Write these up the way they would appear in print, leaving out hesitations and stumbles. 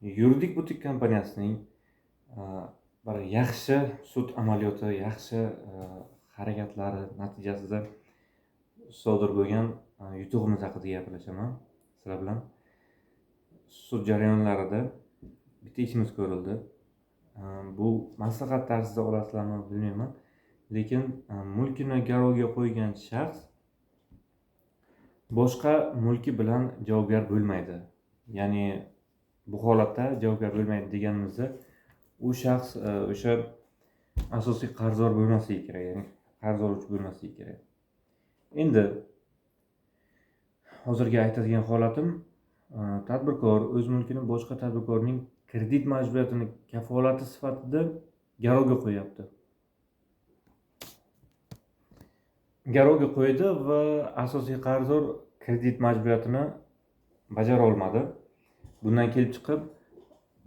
Yuridik butik kompaniyasining bir yaxshi sud amaliyoti, yaxshi harakatlari natijasida sodir bo'lgan yutug'imiz haqida gaplashaman sizlar bilan. Sud jarayonlarida bitta ishimiz ko'rildi. Bu maslahat tarzida olasizlarmi, bilmayman, lekin mulkini garovga qo'ygan shaxs boshqa mulki bilan javobgar bo'lmaydi. Ya'ni bu holatda javobgar bo'lmaydi deganimizda u shaxs o'sha asosiy qarzdor bo'lmasligi kerak, ya'ni qarz oluvchi bo'lmasligi kerak. Endi hozirgi aytadigan holatim, tadbirkor o'z mulkini boshqa tadbirkorning kredit majburiyatini kafolati sifatida garovga qo'yapti. Garovga qo'ydi va asosiy qarzdor kredit majburiyatini bajara olmadi. Bundan kelib chiqib,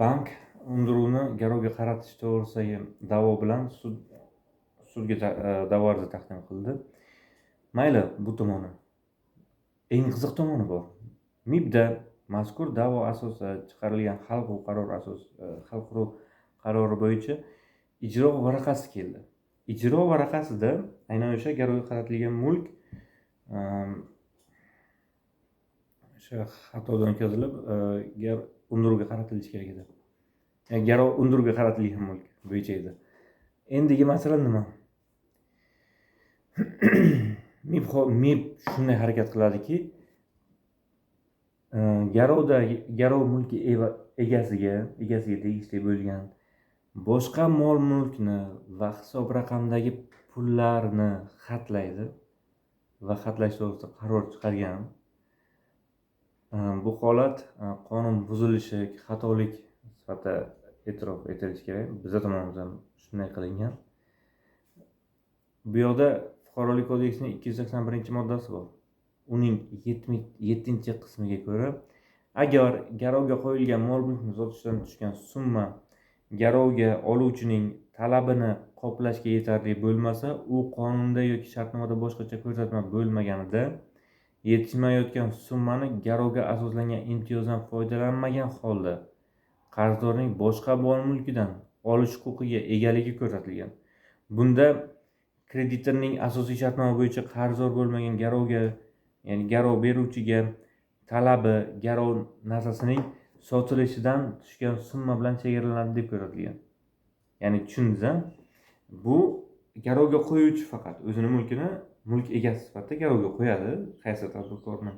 bank undiruvni garovga qaratish to'g'risidagi da'vo bilan sudga da'vo arza taqdim qildi. Mayli, bu tomoni. Eng qiziq tomoni bor. MIBda mazkur da'vo asosida chiqarilgan hal qiluv qarori asos hal qiluv qarori bo'yicha ijro varaqasi keldi. Ijro varaqasida aynan o'sha garovga qaratilgan mulk o'sha xatodan o'tkazilib, undiruvga qaratilishi kerak edi. Ya'ni garov undiruvga qaratilgan mulk bo'yicha edi. Endigi masala nima? MIB shunday harakat qiladiki, garov mulki egasiga tegishli bo'lgan boshqa mol mulkni va hisob raqamdagi pullarni xatlaydi va xatlash to'g'risida qaror chiqargan. Bu holat qonun buzilishi, xatolik sifatida e'tirof etilishi kerak. Biza tomonimizdan shunday qilingan. Bu yoqda Fuqarolik kodeksining 281-moddasi bor. Uning 77-qismiga ko'ra, agar garovga qo'yilgan mol mulkni sotishdan tushgan summa garovga oluvchining talabini qoplashga yetarli bo'lmasa, u qonunda yoki shartnomada boshqacha ko'rsatma bo'lmaganida yetishmayotgan summani garovga asoslangan imtiyozdan foydalanmagan holda qarzdorning boshqa mol mulkidan olish huquqiga egaligi ko'rsatilgan. Bunda kreditorning asosiy shartnoma bo'yicha qarzdor bo'lmagan garovga, ya'ni garov beruvchiga talabi garov narsasining sotilishidan tushgan summa bilan chegaralanadi deb ko'rsatilgan. Ya'ni tushundingiz, bu garovga qo'yuvchi faqat o'zini mulkini mulk egasi sifatida garovga qo'yadi, qaysi tadbirkorni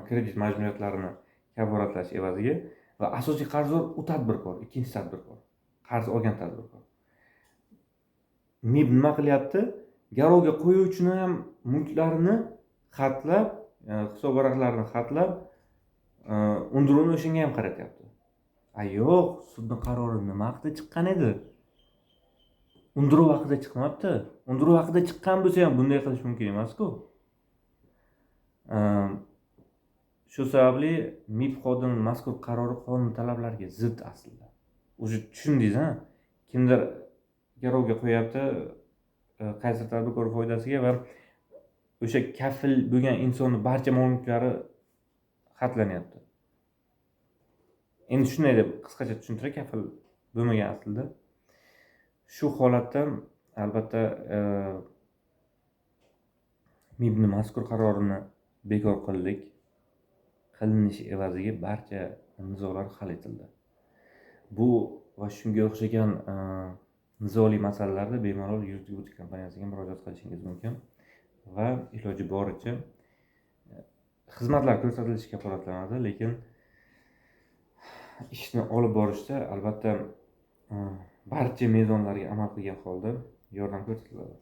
kredit majburiyatlarini kafolatlash evaziga, va asosiy qarzdor u tadbirkor, ikkinchi tadbirkor, qarz olgan tadbirkor. MIB nima qilyapti? Garovga qo'yuvchini ham mulklarini xatlab, hisob varaqlarini xatlab, undiruvni o'shanga ham qaratyapti. A yo'q, sudning qarori nima haqida chiqqan edi? Undiruv haqida chiqmabdi. Undiruv haqida chiqqan bo'lsa ham bunday qilish mumkin emas-ku. Shu sababli MIB xodimining mazkur qarori qonun talablariga zid aslida. O'zi tushundingiz, ha? Kimdir garovga qo'yapti, qaysi tadbirkor foydasiga va o'sha kafil bo'lgan insonni barcha mol mulklari xatlanyapti. Endi shunday deb qisqacha tushuntiray, kafil bo'lmagan aslida. Shu holatda albatta MIBni mazkur qarorini bekor qildik. Qilinishi evaziga barcha nizolar hal etildi. Bu va shunga o'xshagan nizoli masalalarda bemalol Yuridik butik kompaniyasiga murojaat qilishingiz mumkin va iloji boricha xizmatlar ko'rsatilishi kafolatlanadi, lekin ishni olib borishda albatta barcha mezonlarga amal qilgan holda yordam ko'rsatiladi.